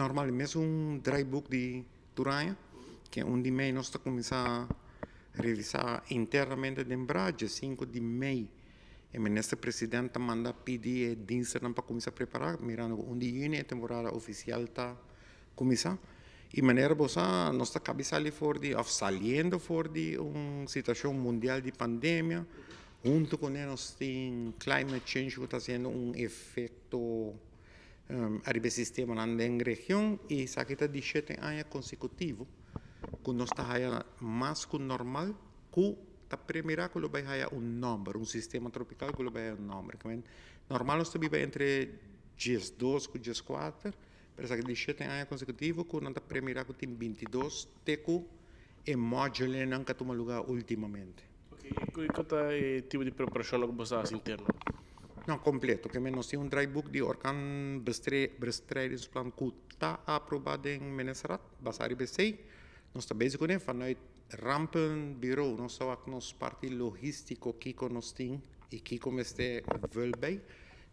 Normal, mesun draaiboek di tur aña, ku 1 di mei nos ta kuminsá revisá internamente den bra, 5 di mei e minister presidente manda pidi diensten pa kuminsá prepará, mirando 1 di yüni e temporada ofisial ta kuminsá. I manera bo nos ta kaba sali for di, òf saliendo for di un situashon mundial di pandemia, huntu ku nos tin climate change ku ta hasiendo un efekto ariba e sistema den region i esaki ta di 7 aña konsekutivo ku nos ta mas ku normal ku ta premirá ku bai haya un nòmber, un sistema tropikal ku bai un nòmber. Normal nos ta biba entre 12 ku 14, pero esaki di 7 aña konsekutivo ku nan ta premirá ku tin 22 te ku e module nan ku a tuma lugá últimamente. Ok, kua ta e tipo di preparashon ku boso ta hasi interno? No, kompleto. Ke nos tin un draaiboek di orkaan bestrijdingsplan ku ta aprobá den ministerraad, basá riba esei. Nos ta bezig kuné vanuit rampenbureau, nos ta nos parti logístiko kiko nos tin i kiko mester vul bij.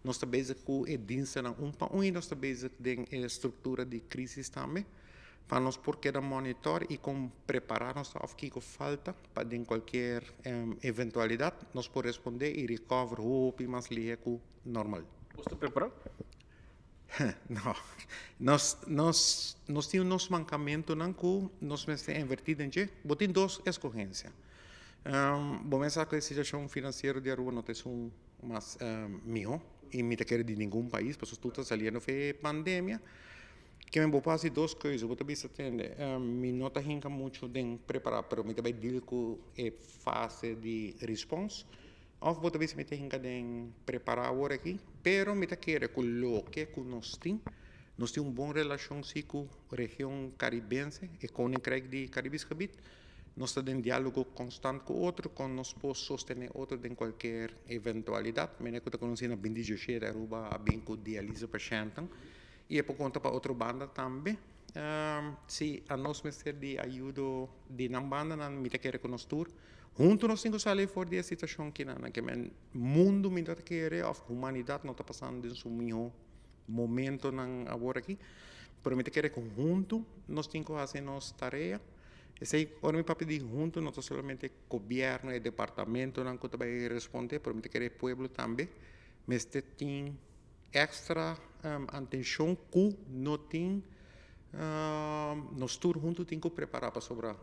Nos ta bezig ku e diensten un pa un i nos ta bezig den e struktura di krísis tambe. Pa nos por keda monitor i kon prepará nos òf kiko falta pa den kualke eventualidat nos por respondé i recover hopi mas lihé ku normal. Bo ta prepará? No, nos tin un mankamentunan ku nos mester invertí den dje. Bo tin dos eskohensia. Bo pensa ku e situashon finansiero di Aruba no ta un mas mihó i mi ta kere di ningun pais, pasobra tur ta saliendo for di pandemia. Ke men bo por hasi dos kos, bo ta bisa tende, mi no ta hinka muchu den prepará, pero mi ta bai deal ku e fase di response. Òf bo ta bisa mi ta hinka den prepará awor aki, pero mi ta kere ku loke ku nos tin un bon relashon si ku region karibense, e Koninkrijk di Caribisch Gebied. Nos ta den diálogo konstante ku otro, kon nos por sostené otro den kualke eventualidat. Manera ku ta konosí na 2017 Aruba a bin ku dialyse patiënten. I e por konta pa otro banda tambe. Si nos mester di ayudo di nan banda, nan mi ta kere ku nos tur. Huntu nos tin ku sali for di e situashon ku nan ke men mundu mi ta kere òf humanidat no ta pasando den su mihó momento nan awor aki. Pero mi ta kere ku huntu nos tin ku hasi nos tarea. Esei, ora mi papia di huntu, no ta solamente gobièrnu i departamentonan ku ta bai respondé, pero mi ta kere pueblo tambe. Mester tin extra atenshon ku no tin nos tur huntu tin ku prepará pasobra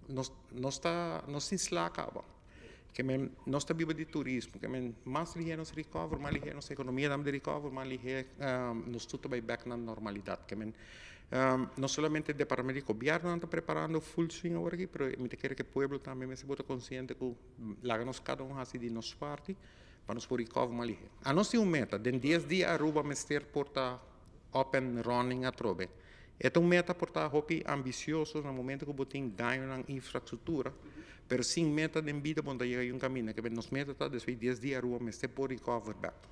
nos tin sla kaba. Ke men nos ta biba di turismo, ke men mas lihé nos recover, mas lihé nos ekonomia tambe recover, mas lihé nos tur ta bai bèk na normalidat. Ke men no solamente departamento di gobièrnu ta preparando full swing awor aki, pero mi ta kere ku pueblo tambe mester por ta konsiente ku laga nos kada un hasi di nos parti pa nos por recover mas lihé. Anos tin un meta, den 10 dia Aruba mester por ta up and running atrobe. E ta un meta por ta hopi ambisioso na momento ku bo tin daño na infrastruktura, pero sin meta den bida bo no ta yega un kaminda. Ke nos meta ta despues di 10 dia Aruba mester por recover back.